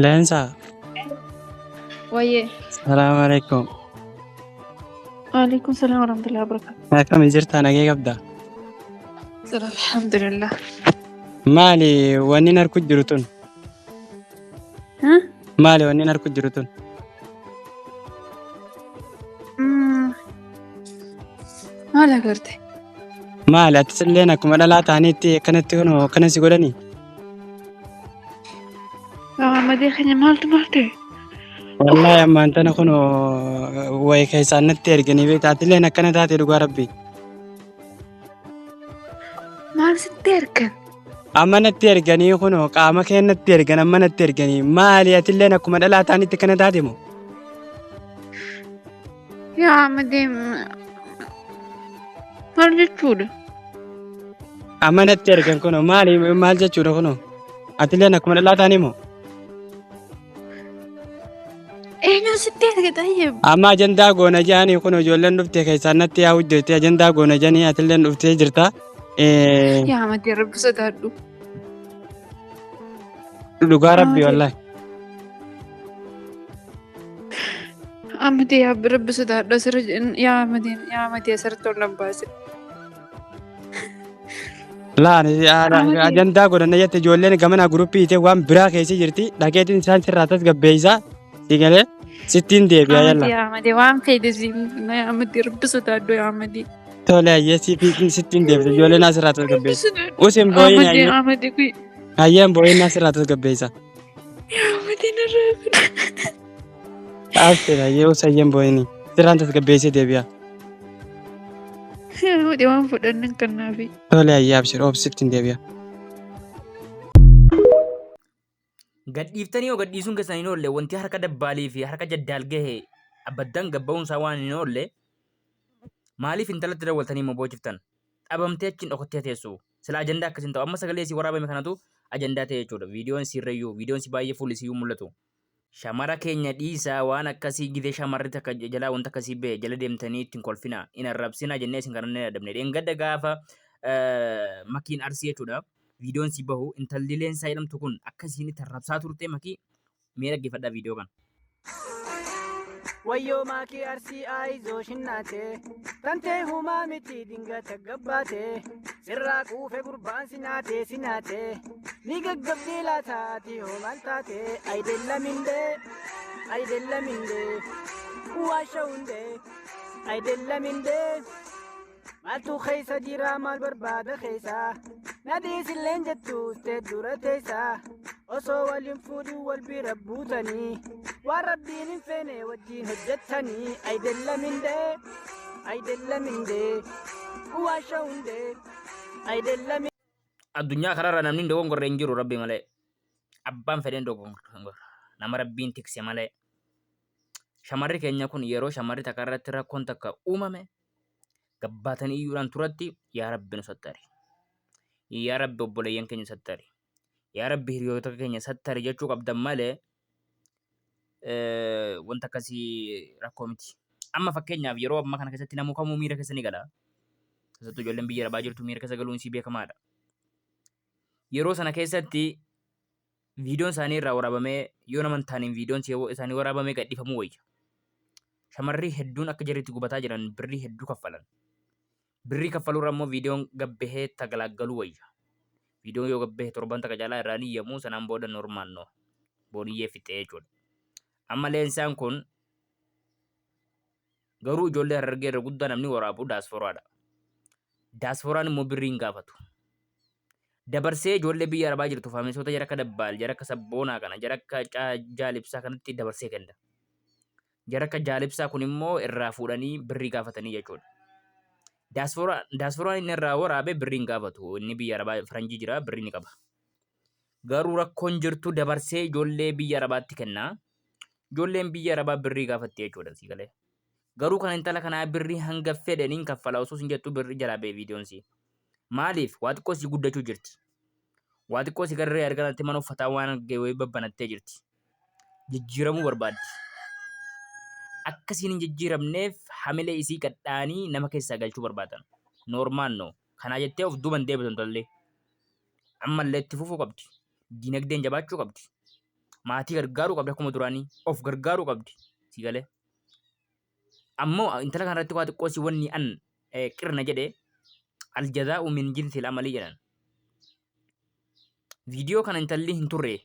Leensaa, Wayyee. salaamu alaikum. Waalaikum salaam warahmatullahi wabarakatuh. Akkami jirtaa nagee qabda? Jira alhamdulillah. Maali wanni harku jiru tun? Huh? Maali wanni harku jiru tun? Maal agarte? Maali atis illeen akkuma dhalaa ta'aniitti akkanatti kunoo akkana si godhanii? Mahamadii keenya maaltu maal ta'e? Wallaahi ammaan tana kunoo wayi keessaan natti erganii beektaa atilleen akkana taate dhugaa rabbi. Maal sitti ergan? Amma natti erganii kunoo qaama kee natti ergan amma natti erganii maali atilleen akkuma dhalaa ta'anitti akkana taate moo? Yaa Amadee maal jechuudha? Amma natti ergan kunoo maali maal jechuudha kunoo? Atilleen akkuma dhalaa ta'anii moo? Eenyu sitti erge tayyib? Amma ajandaa goona jedhanii kun ijoolleen dhufte keessaan natti yaa'u jirti ajandaa goona jedhanii atilleen dhuftee jirta. Yaa Amadee rabbi sodaadhu. Dhugaa rabbi wallaahi. Amadee yaa rabbi sodaadhu asirra yaa Amadee yaa Amadee asirratti ol nan baase. Laan Amadee. Ajandaa godhanna jette ijoolleen gamanaa guruppii itee waan biraa keessa jirti dhageetiin isaan sirraa tasgabbeessaa si galee sittiin deebi'a yalla. Amadee Amadee waan fedhe siin yaa Amadee rabbi sodaadhu yaa Amadee. Tole ayyee sittiin deebite ijoolleen asirraa Rabbi tasgabbeessa. sodaadhu. Usin boo'in Amadee ayyee Amadee kuyi. ayyeen boo'in asirraa tasgabbeessa. Yaa Amadee narraa fida. Abshir ayyee us ayyeen boo'in sirraan tasgabbeessee deebi'a. Yaa Amadee waan fudhannan kannaafi. Tole ayyee abshir obsittiin deebi'a. Gadhiiftanii yoo gadhiisuun keessan hin oolle wanti harka dabbaalii fi harka jaddaal gahe abbaddan gabba'uun isaa waan hin oolle maaliif intalatti dawwaltanii immoo boochiftan? Dhabamtee achiin dhokattee teessu. Sila ajandaa akkas hin ta'u. Amma sagalee isii waraabame kanatu ajandaa ta'e jechuudha. Viidiyoon isiirrayyuu viidiyoon isii baay'ee fuulli isiiyyuu mul'atu. Shamara keenya dhiisaa waan akkasii gizee shamarri takka jalaa wanta akkasii bahe jala deemtanii ittiin kolfinaa hin arrabsinaa jennee isin kadhannee dadhabne. Dheengadda gaafa makiin arsii jechuudha viidiyoon si bahu intalli leensaa jedhamtu kun akka isiin itti arrabsaa turte makii mee dhaggeeffadhaa viidiyoo kana. Wayyoo maakii arsii ayizoosh innaate tantee humaa miti dingata gabbaate sirraa quufe gurbaan si nyaate si nyaate ni gaggabdee laata ati hoo maal taate ayidella mindee ayidella mindee waasha hundee ayidella mindee maaltu keessa jira maal barbaada keessa na dhiisilleen jettu tee dura teessa osoo waliin fuudhin wal bira buutanii waan rabbiin hin feene wajjiin hojjettanii ayidella mindee ayidella mindee waasha hundee ayidella Addunyaa kanarra namni hin dogongorre hin jiru rabbi malee. Abbaan fedheen dogongora. Nama rabbiin tikse malee. Shamarri keenya kun yeroo shamarri takka irratti rakkoon takka uumame gabbaatanii iyyuudhaan turatti yaa rabbi nu sattari. Yaa rabbi obboleeyyan keenya sattari. Yaa rabbi hiriyoota keenya sattari jechuu qabdan malee wanta akkasii rakkoo miti. Amma fakkeenyaaf yeroo ammaa kana keessatti namuu kamuu miira keessa ni gala. Keessattuu ijoolleen biyya arabaa jirtu miira keessa galuun isii beekamaadha. Yeroo sana keessatti viidiyoon isaanii irraa waraabamee yoo nama hin taaneen viidiyoon isaanii waraabamee gadhiifamuu wayya. Shamarri hedduun akka jarri itti gubataa jiran birrii hedduu kaffalan. Birrii kaffaluurra immoo viidiyoon gabbahee tagalaaggaluu wayya. Viidiyoon yoo gabbahe torban takka caalaa irraa hin iyyamu sanaan booda normaal no. Booniyyee fixee jechuudha. Amma leensaan kun garuu ijoollee harargee irra guddaa namni waraabu daasfooraadha. Daasfooraan immoo birrii hin gaafatu. Dabarsee ijoollee biyya arabaa jirtu faamisoota jara akka dabbaal, jara akka sabboonaa kana, jara akka jaalibsaa kanatti dabarsee kenna. Jara akka jaalibsaa kun immoo irraa fuudhanii birrii gaafatanii jechuudha. Daasfooraan inni irraa waraabe birrii hin gaafatu. Inni biyya arabaa faranjii jira birrii ni qaba. Garuu rakkoon jirtu dabarsee ijoollee biyya arabaatti kenna. Ijoolleen biyya arabaa birrii gaafatti jechuudha sii galee. Garuu kan intala kanaa birrii hanga fedhe niin kaffala osoo sin jettu birrii jalaa ba'e viidiyoon sii. Maaliif waa xiqqoo sii guddachuu jirti. Waa xiqqoo si garree arganatti mana uffataa waan argee wayii babbanattee jirti. Jijjiiramuu barbaaddi. Akka isiin hin jijjiiramneef hamilee isii gadhaanii nama keessaa galchuu barbaadan. Noormaal no. Kanaa jettee of duuban deebitu intalli. Ammallee itti fufuu qabdi. Dinagdeen jabaachuu qabdi. Maatii gargaaruu qabdi akkuma duraanii of gargaaruu qabdi. Si galee. Ammoo intala kanarratti waa xiqqoo si wanni an qirna jedhe aljazaa'u min jinsil amalii jedhan. Viidiyoo kana intalli hin turre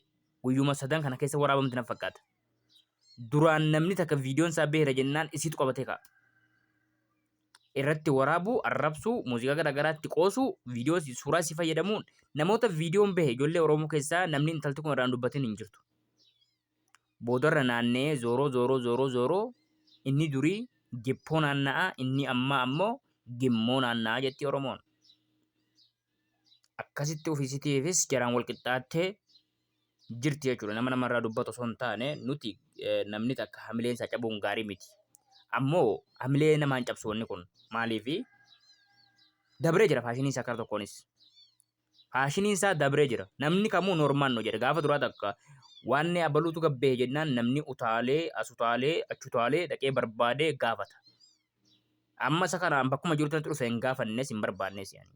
guyyuma sadan kana keessa waraabamte na fakkaata. Duraan namni takka viidiyoon isaa beera jennaan isiitu qabatee ka'a. Irratti waraabuu, arrabsuu, muuziqaa garaagaraatti qoosuu, viidiyoo suuraa isii fayyadamuun namoota viidiyoon bahe ijoollee Oromoo keessaa namni intalti kun irraan dubbatin hin jirtu. Boodarra naanna'ee zooroo zooroo zooroo zooroo inni durii geppoo naanna'a inni ammaa ammoo gemmoo naanna'a jetti Oromoon. Akkasitti ofiisitiifis jaraan wal qixxaattee jirti jechuudha. Nama namarraa dubbatu osoo hin taane nuti namni takka hamileen isaa cabuun gaarii miti. Ammoo hamilee namaan cabsu wanni kun maaliifi dabree jira faashiniin isaa kara tokkoonis. Faashiniin isaa dabree jira. Namni kamuu normaal no jedha. Gaafa duraa takka waan abaluutu gabbee jennaan namni utaalee as utaalee achi utaalee dhaqee barbaadee gaafata. Amma isa kanaan bakkuma jirutti natti dhufe hin gaafannes hin barbaannes yani.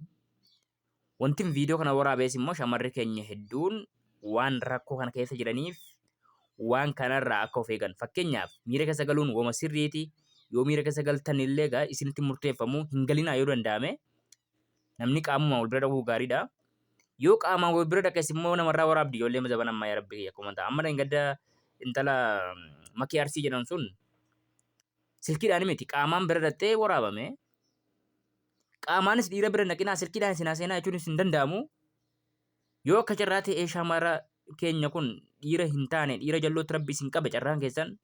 Wantin viidiyoo kana waraabees immoo shamarri keenya hedduun waan rakkoo kana keessa jiraniif waan kanarraa akka of eegan. Fakkeenyaaf miira keessa galuun wama sirriiti. Yoo miira keessa galtan illee egaa isinitti murteeffamu hin galinaa yoo danda'ame. Namni qaamumaan wal bira dhaquu gaariidha. Yoo qaamaan wal bira dhaqes immoo namarraa waraabdi ijoollee zaban ammaa yaa rabbi kiyya akkuma ta'a. Amma gadda intala Makii Arsii jedhan sun silkiidhaan miti qaamaan bira dhaqxee waraabame. Qaamaanis dhiira bira hin dhaqinaa silkiidhaan isin haasa'inaa jechuunis hin danda'amu. Yoo akka carraa ta'ee shamara keenya kun dhiira hin taane dhiira jallootti rabbi isin qabe carraan keessan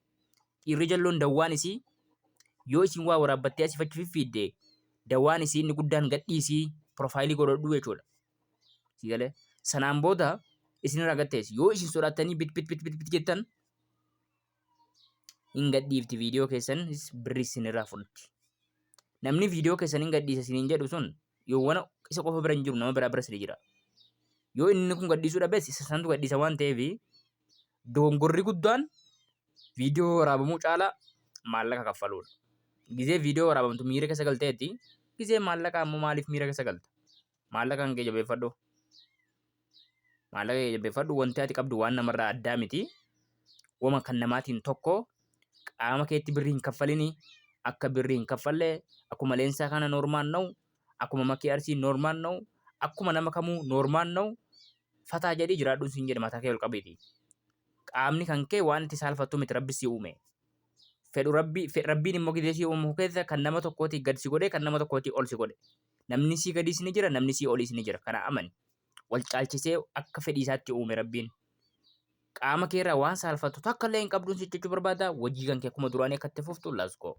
dhiirri jalloon dawwaan isii yoo isin waa waraabbattee asii fachi fiffiidde dawwaan isii inni guddaan gadhiisii piroofaayilii godhadhuu jechuudha. Si galee sanaan booda isin irraa gatteessi yoo isin sodaattanii bit bit bit bit bit jettan hin gadhiifti viidiyoo keessanis birrii isin irraa fudhatti. Namni viidiyoo keessan hin gadhiisa isiniin jedhu sun yoowwana isa qofa bira hin jiru nama biraa biras ni jira. Yoo inni kun gadhiisuu dhabes isa santu gadhiisa waan ta'eef dogongorri guddaan viidiyoo waraabamuu caalaa maallaqa kaffaluudha. Gizee viidiyoo waraabamtu miira keessa galteetti gizee maallaqa ammoo maaliif miira keessa galta? Maallaqa kan kee jabeeffadhu. Maallaqa kee jabeeffadhu wanti ati qabdu waan namarraa addaa miti. Wama kan namaatiin tokko qaama keetti birrii hin kaffalini akka birrii hin kaffalle akkuma leensaa kana normaal na'u akkuma makii arsii normaal na'u akkuma nama kamuu normaal na'u fataa jedhii jiraadhuun siin jedhe mataa kee ol qabiiti. Qaamni kan kee waan itti saalfattu miti rabbi si uume. Fedhu rabbi rabbiin immoo gidee si uumu keessa kan nama tokkootii gad si godhe kan nama tokkootii ol si godhe. Namni sii gadiis ni jira, namni sii oliis ni jira. Kana amani. Wal caalchisee akka fedhii isaatti uume Rabbiin. Qaama keerraa waan saalfattu takka illee hin qabduun si jechuu barbaada. Wajii kan kee akkuma duraanii akka itti fuftu let's go.